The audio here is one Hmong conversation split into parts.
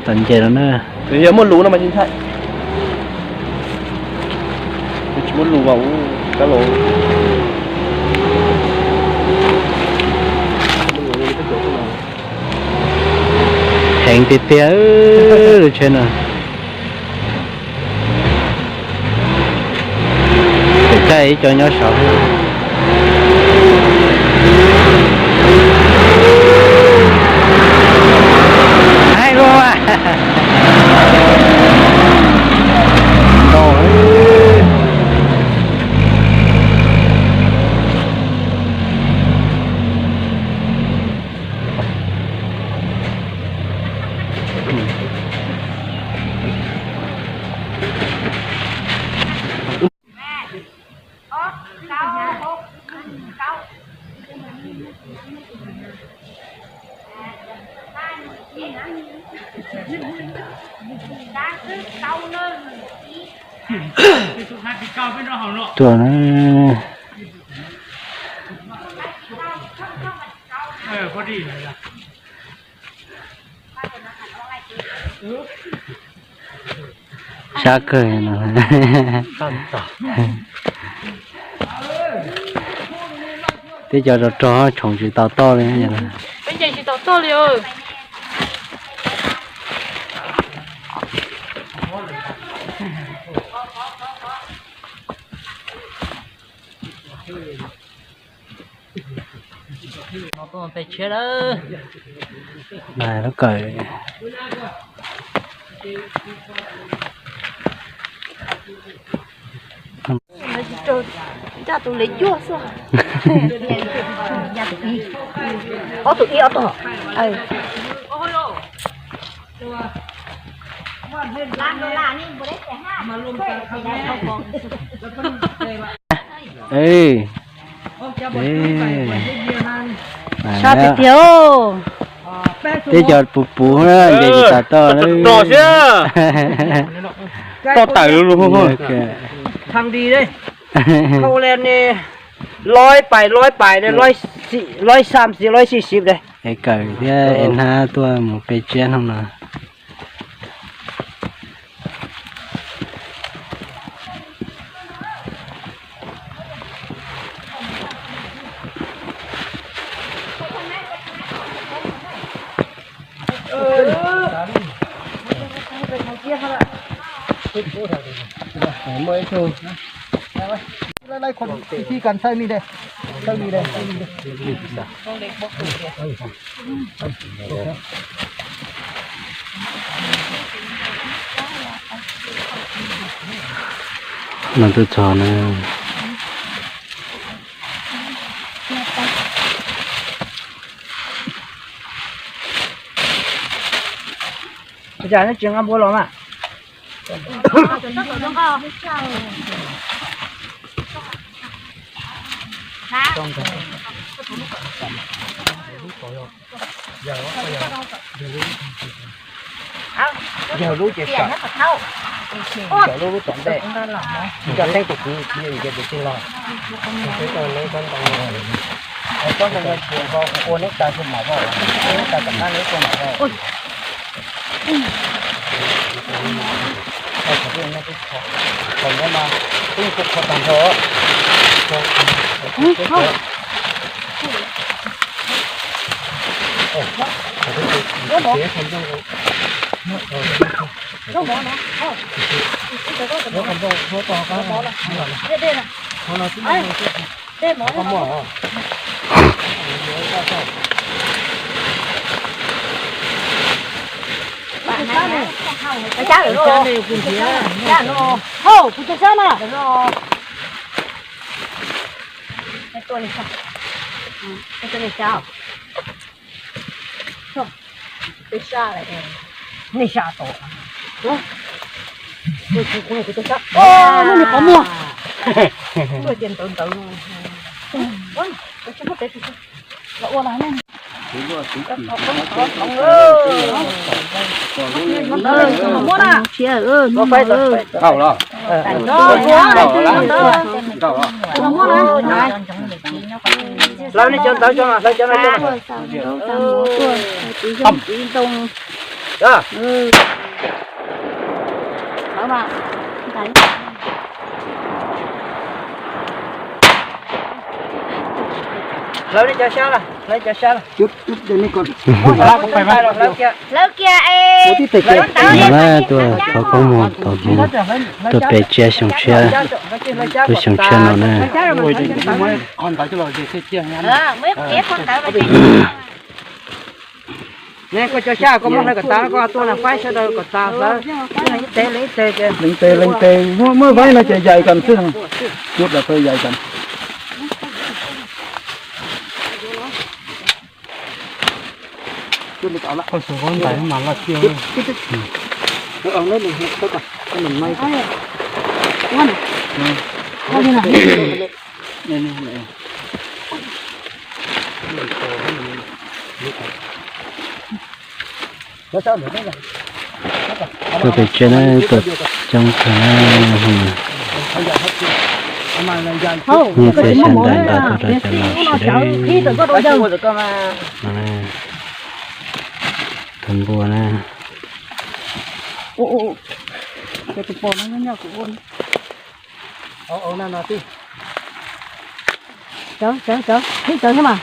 Tom nce no na. Yog muaj lus no mas tsis ntshai. Tsis muaj lus mas ua kab los. Heev tiag tiag lub tsheb no. Tseem caij ib co nyob saud. Heev luaj. Tuaj na. Sab kawg no. Teb cov rog rog tshoov tsis tau toj li. Peb nce tsis tau toj li. Peb tshiab lawm. Lub kawm. Ncaj tus li cuaj xwb. Ob tug ib ob tug. Sab tiag tiag. Teb cov puv puv na, nce tsis tas toj. Toj tawm lug. Thang di dej. Khau le ne, loj pais loj pais ne, loj xam xis loj xis xis de. Es kawm thiab es hnab tuaj mus peb tsiab hnub no. Laj laj khuam ib txhij kas txhawj li de, txhawj li de, txhawj li de. No twb txog na. Ua cas neb tsis nqa npua los mas? Yog lub ces sawv, yog lub lub tom ntej, cov teeb tus kwv tsis yog tus twg los. Koj ntawd yog tsis ua neb tas xwb mas vauj, neb tas tom qab neb tuaj mas vauj. Qhov no mas twb kuj qhuav tag nrho. Kuv tus sab na. Nej sab tod. Lub niag qhov muag. Ntawd ntawd. Los ua los ne. Hlawv nej cov ntawv tso, hlawv cov no tso. Txiv zoo txiv ntoo. Hlawv li cov sab lawm, hlawv cov sab lawm. Hlawv kiag es. Mas tuaj thov koob muag tom hmoov, tuaj pem tsiab xyoo tshiab, lub xyoo tshiab no na. Ne koj cov xyab koj muab hlawv kom tas, koj tuaj na faib sawv daws kom tas hlawv, ib teg leej ib teg ces. Leej teg leej teg muab faib no ces yais kom xwb, cuab plas fawb yais kom. Koj xyov koj ntais mas loj tiag. Tuaj pem tsiab na, tuaj coob kawg na. Nyiaj txiag xya ntais ntais tuaj rau cov laus sawv daws. Tus npua na. Sawv, sawv, sawv, sawv thiab mas.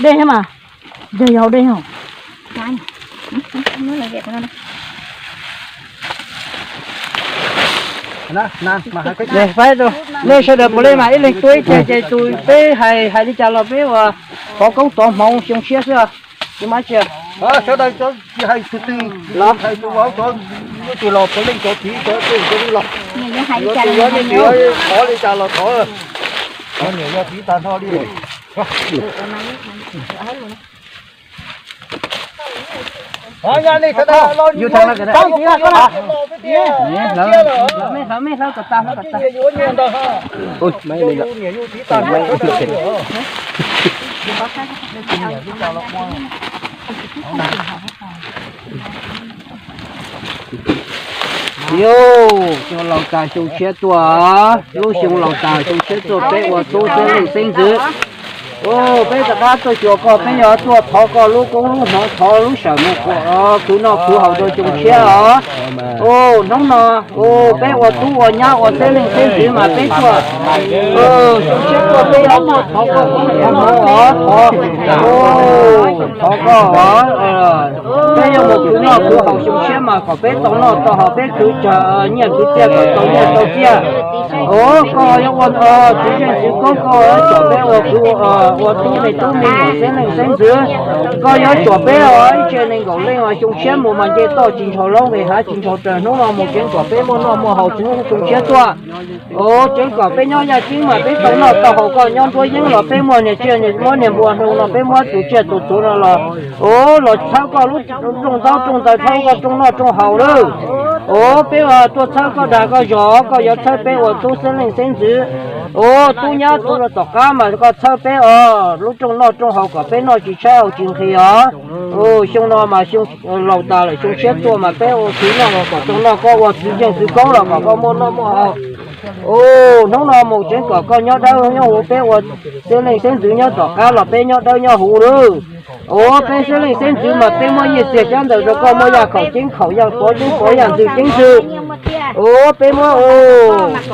Dej thiab mas. Yog yog dej yog. Faib rau nej sawv daws puav leej mas ib leeg tuaj ib teg ces tus peb hais hais li cas los peb ua thov koob tov hmoov xyoo tshiab xwb. Sawv daws hais tus twg los hais tus vauv cov, tus los puav leej cov txiv cov twg cov los, tus vauv nej tus thov li cas los thov, niam yog txiv tag nrho li. Yus, xyoo laus tas xyoo tshiab tuaj, lub xyoo laus tas xyoo tshiab tuaj peb ua tub xeeb leej xeeb ntxwv. Peb rov qab tuaj xyuas koj, peb yog tuaj thov koj lub koob lub hmoov, thov lub sawm mus khwv noj khwv haus rau xyoo tshiab os. Hnub no peb ua tub ua nyab ua xeeb leej xeeb ntxwv mas peb tuaj, xyoo tshiab tuaj peb yuav muaj thov koj koob hmoov os, thov, thov koj os. Peb yuav mus khwv noj khwv haus xyoo tshiab mas kom peb tau noj tau haus, peb khwv nyiaj khwv txiaj kom tau nyiaj tau txiaj. Koj yuav ua txiv zeej txiv koob, koj yuav tsom peb ua kwv ua tij, me tub me nyuam xeeb leej xeeb ntxwv. Koj yuav tsom peb ua ib tse nees nkaum leej uas xyoo tshiab mus mas nce toj tsis ntshaus laub nqis hav tsis ntshaus raws, hnub no mus tseev kom peb muaj noj muaj haus txhua xyoo tshiab tuaj. Tseev kom peb nyob yaj ceeb mas peb tau noj tau haus, koj nyob nruab yeeb los peb muaj niag tsiaj muab niag npua hlo no peb muab tus tsiaj tus txhuv no los, los txhawb koj lub rooj ntaub rooj ntawv, txhawb koj rooj noj rooj haus lawm. Peb tuaj txhawb koj dag koj zog, koj yuav txhawb peb ua tub xeeb leej xeeb ntxwv. Tub nyab tub los tom qab mas koj txhawb peb os, lub rooj noj rooj haus kom peb noj tsis tshaib haus tsis nqhis os. Xyoo no mas xyoo laus tas lawm, xyoo tshiab tuaj mas peb ua txiv noj los kom tau noj, koj ua txiv zeej txiv koob los kom koj muaj noj muaj haus. Hnub no mus tseev kom koj nyob dawb nyob huv, peb ua xeeb leej xeeb ntxwv nyob tom qab los peb nyob dawb nyob huv lawm. Peb xeeb leej xeeb ntxwv mas peb muab nyiaj txiag xyab ntawm rau koj muab yaj khaum ceeb khaum, yaj pov ceeb pov, yaj ntxwg ceeb ntxwg. Peb muab,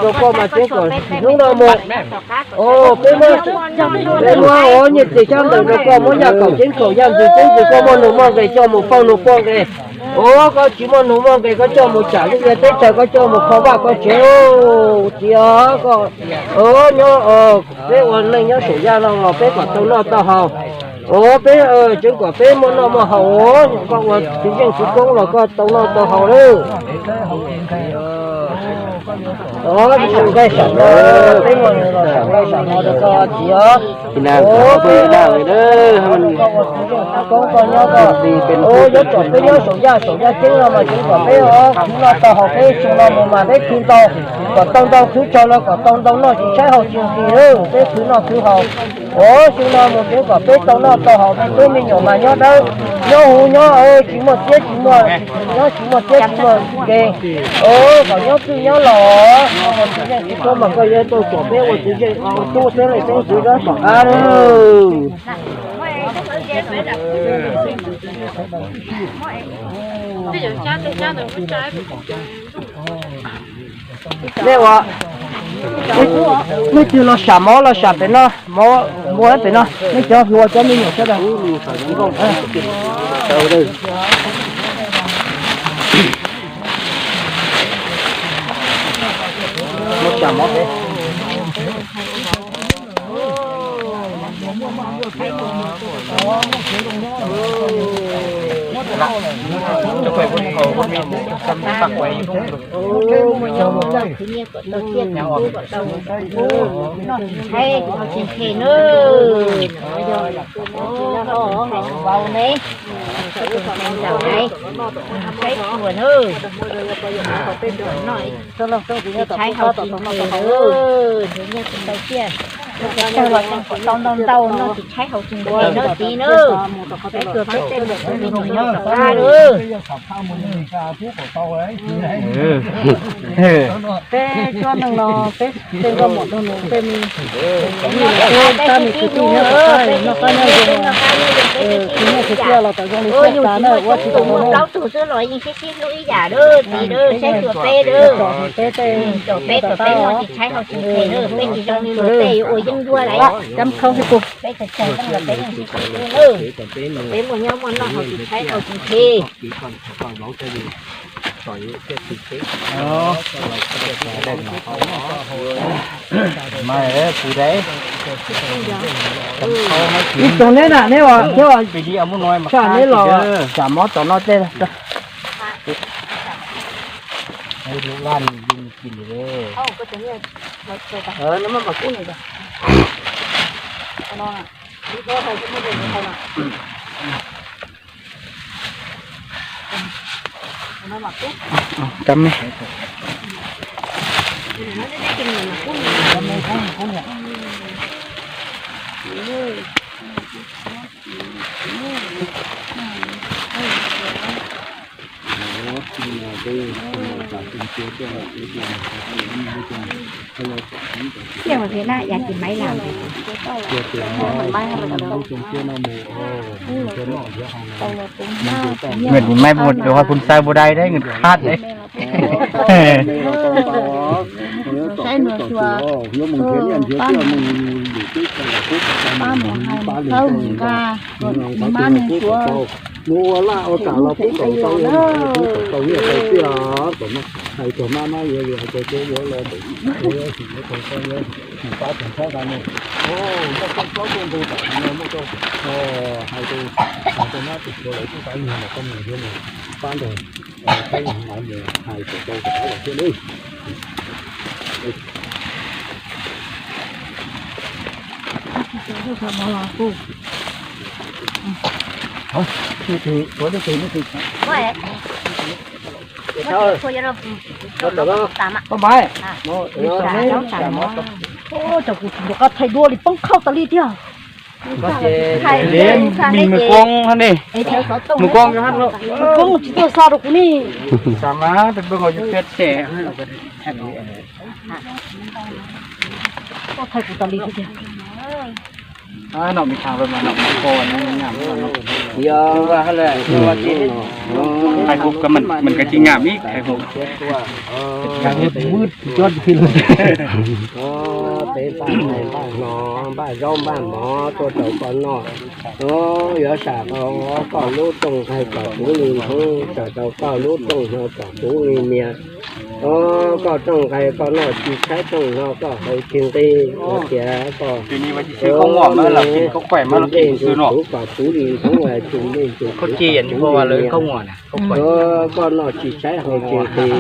rau koj mas tseev kom hnub no mus, peb muab, peb muab nyiaj txiag xyab ntawm rau koj muab yaj khaum ceeb khaum, yaj ntxwg ceeb ntxwg, koj muaj nus muaj nqis coj mus pauj nus pauj nqis. Koj tsis muaj nus muaj nqis koj coj mus tsam lub teb chaws, koj coj mus kho vaj kho tsev. Txiv os, koj nyob, peb ua neej nyob saum yaj no los peb kom tau noj tau haus. Peb tseev kom peb muaj noj muaj haus, koj ua txiv zeej txiv koob los koj tau noj tau haus lawm. Os, peb muaj nqaij sam no, peb muaj nqaij sam no rau koj txiv os. Koj ua txiv zeej txiv koob koj nyob koj, yuav tsom peb nyob saum yaj saum yaj ceeb no mas tseev kom peb khwv noj tau haus, peb xyoo no mus mas peb khwv ntau, kom tau ntau khwv tsawg los kom tau ntau noj tsis tshaib haus tsis nqhis lawm, peb khwv noj khwv haus. Xyoo no mus tseev kom peb tau noj tau haus, me tub me nyuam mas nyob dawb nyob huv, nyob tsis muaj txiab tsis muaj, nyob tsis muaj txiab tsis muaj nqe. Kom nyob txwj nyob laus, txiv zeej txiv koob mas koj yuav tau tsom peb ua txiv zeej tub xeeb leej xeeb ntxwv rau tom qab lawm. Nej ua, nej twg los sam mov los sam pem no, mov muaj pem no, nej cov hu ua cov me nyuam sawv daws. Muab sam mov pem. Tsis tshaib haus tsis nqhis, tsis tau ntau ntau no tsis tshaib haus tsis nqhis no txiv na. Peb tuag peb tej me nyuam nyob rov qab lawm. Peb cuab neeg no peb tej nkauj muam nraug nus tej me, peb tab me kwv tij nyob rau qab noj qab nyob zoo, kwv nyiaj kwv txiaj los tau zoo li txoj kev na, ua tsis tau muaj plaub tug xwb los yeej sib sib hlub ib yam lawm txiv lawm, saib xyuas peb lawm. Peb tej, peb txom peb no tsis tshaib haus tsis nqhis lawm, peb tsis zoo li luag tej ua yeeb ncuab lawm. Cab khoob ib pug. Peb txom txom los peb yeej tsis tau lawm. Peb muaj nyob muaj noj haus tsis tshaib haus tsis nqhis. Ib tsoom neb na, neb ua, neb ua, sam neb los, sam mov tom no tej. Cam ne. Tiag mas thiab na, yam tsis maiv lam. Nws tsis maiv mus rau hauv phun xaw npua dai deb, nws khab deb. Saib nws xyuas, pab mus hais mus txhawb mus nqa, nws tsis maiv mus xyuas. Mus ua laj ua kam los pub kom tau, pub kom tau nyiaj tau txiaj, kom hais kom maj maj yuav yuav hais tias yuav los sim yuav tau tau yuav sim pab tseem txhob tau mus. Muaj txoj plaub txoj ntug tam no muaj txoj hais tus hais tus mab tus suav lawv tub pab nyuag los koj mus yuav mus pab ntawd, pab mus hais kom tau kom tau thiab nawb. Cov kuv tsis nco qab thaij duab li poob khauj tas li tiag. Mus koob, mus koob tsis tuaj xa rau kuv ne. Thaij kuv tas li tiag. Hais kuv, mình có kinh nghiệm ít hais kuv. Peb npaj hais npaj hno, npaj zaub npaj mov tuaj rau koj noj. Yuav sam koj lub rooj nqaij kom puv li ntoob, sam rau koj lub rooj hno kom puv li nias. Koj rooj nqaij koj noj tsis tshaib, rooj hno koj haus tsis nqhis, ua tias koj tus dej ntxuv kuv kom puv li ntoob, tus dej ntxuv kuv kom puv li nias. Koj noj tsis tshaib haus tsis nqhis,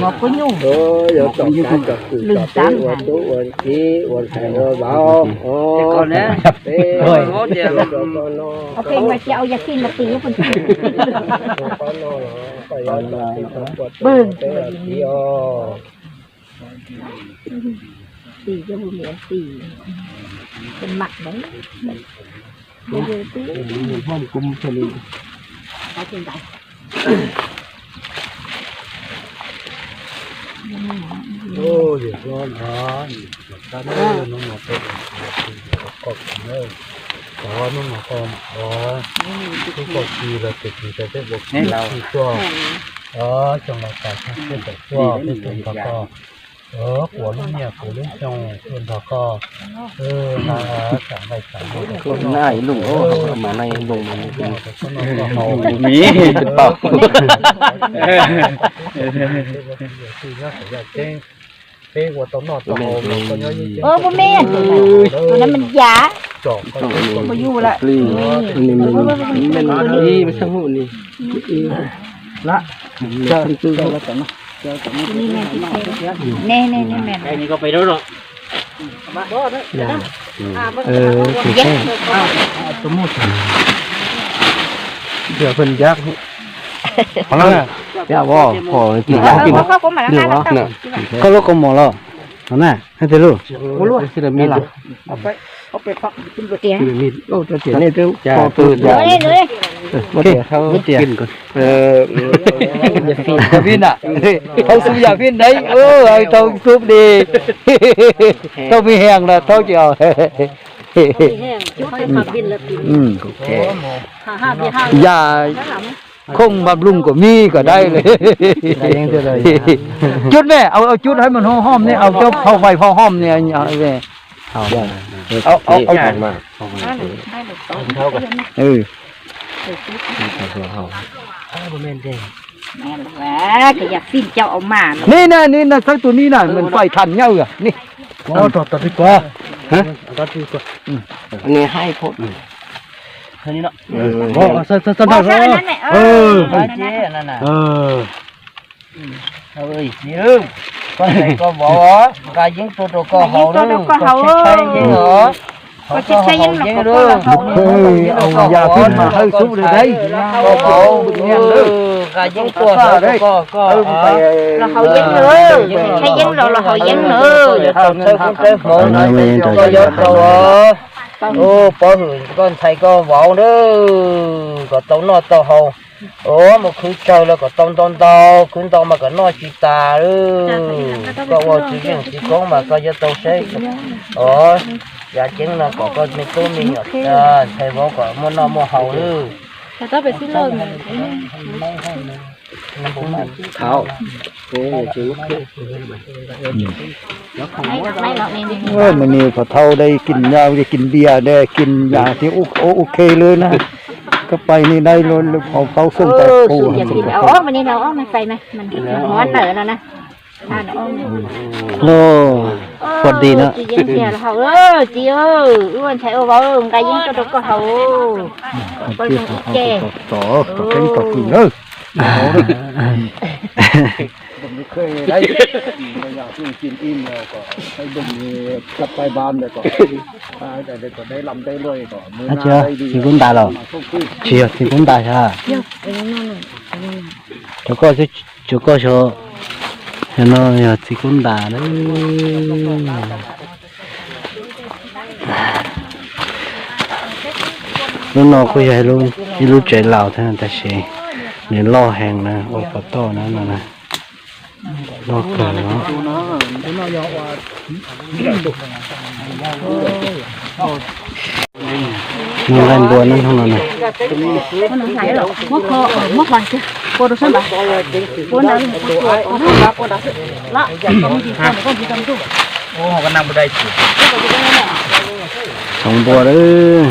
yuav tsom kav tsom kwm tsom peb ua tub ua kiv ua ntxhais ua vauv. Peb ua rau koj noj, koj noj los koj yuav tsom peb tsom pua tsom peb ua kiv os. Cov hnub no koj ua tub koj ki los tus txiv tas peb ua tsis tuaj, coj los tas peb tawm tuaj peb tuaj nrog koj quav lub nyiaj quav lub xyoo tuaj nrog koj na, tam nqaij tam nqaij koj noj koj haus, mas noj koj haus, peb ua tau noj tau haus los koj nyob yeej, tus no mas yam, mus yus lawm. Koj lub kaus mom los no na, hais tias lub Yam Vij na, thau xub Yam Vij nrad, thau YouTube li, thau me hees los thau ces, yam khoom npam lug kom mij kom dai li. Cub me, au cub hais mas hom ne, au cov phau fais phau hom ne. Neb na, neb na, xawb tus neb na, mas fais thas nyawj ne. Koj ntxhais koj vauv, nqa yeeb tuaj rau koj haus, koj tshaib tshaib yeeb os, haus koj haus yeeb lawm, koj vauv, nqa yeeb tuaj rau koj, koj haus yeeb, tshaib yeeb los los haus yeeb na, koj yuav rau os. Pov hwm koj ntxhais koj vauv na, kom tau noj tau haus. Ua mus khwv tsawg los kom tau ntau ntau, khwv ntau mas kom noj tsis tas. Koj ua tsis yeej tsis koob mas koj yuav tau saib os. Yam ceeb no kom koj me tub me nyuam ntxhais vauv kom muaj noj muaj haus lawm. Mas nws kom thau đây kis nyas kis npias đây kis nyas thiab ok lawm na. Koj pais ni dai hauv kaub xyoo pais pus. Txiv, ua ntxhais ua vauv nqa yeeb tuaj rau koj haus. Tom keeb tom kwm na. Txiv Kub Ntas los? Tsis yog Txiv Kub Ntas sas. Cov koj xwb, cov koj xyov, no yog Txiv Kub Ntas na. Lub no kuj yog ib lub tsev laus thiab tab sis nws loj heev na, ua pov toj na no na. Loj kawg no. Nqaij npua nyob nroog no na. Tsoov npua lawm.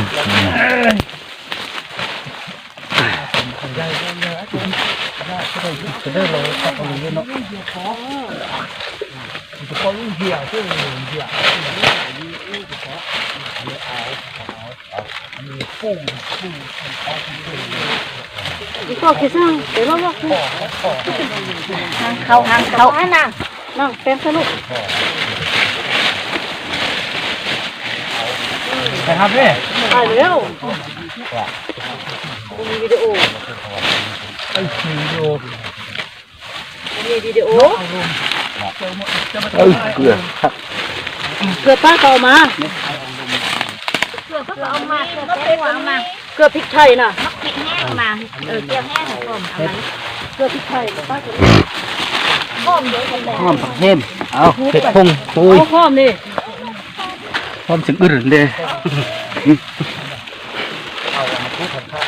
Koj kiag xwb, pem loj loj xwb. Haus, haus, haus na. No, pem xwb lauj. Hais lawm. Video. Kawg pab tau mas. Kawg phim thais na. Kawg phim thais. Hom phem, hom phem, hom tseem wb nte.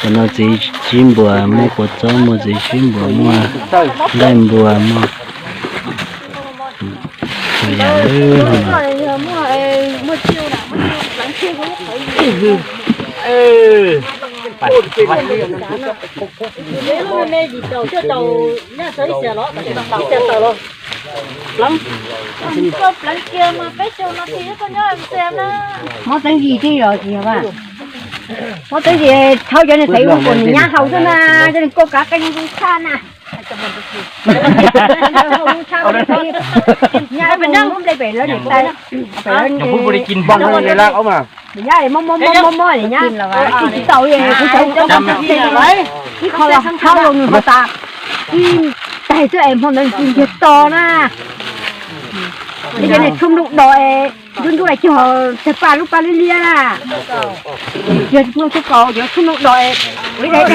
Tam no txiv sib npuas muaj kua txob, muaj txiv sib npuas muaj nqaij npuas, muaj txhua yam. Mob teeb yim thiab yog tsis yog a? Mob teeb yim, thauj cov niag fev ua kom nws nyab haus xwb na, cov niag kauj kav qeej tshaj na. Nyab lub nplej pem lawv niam tais, pem lawv niam tais, nyab mob mob mob mob mob nyab, tsis tau, kuv xav ib qho los thauj los nws ho tas, ib tais xwb es hmo ntawd nws tsis ntiag to na. Ces cov niag tshuaj nplooj dos es ntuj ntuj lais cog tag paj lub paj liab liab na. Cog tshuaj nplooj tshuaj kaus, cov tshuaj nplooj dos es ua ib daim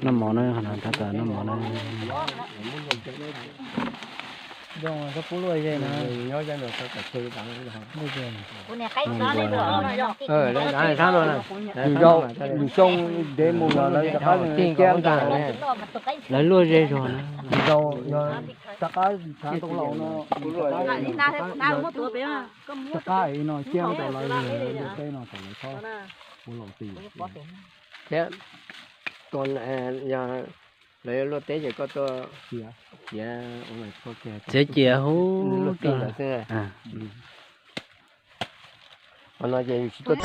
noj mov na, tab tom noj mov na. Yus xyoo ntev mus los lawv rov qab ciab ntag. Lawv luaj ze zog na. Rov qab thav tau laus no, rov qab no ciab rau lawv luaj teb no kom lawv txhob ua laus ti. Thiab yog lawv luaj teb ces koj tuaj txiav, txiav cia hub luaj teb xwb. Qhov no ces yus tsis tuaj.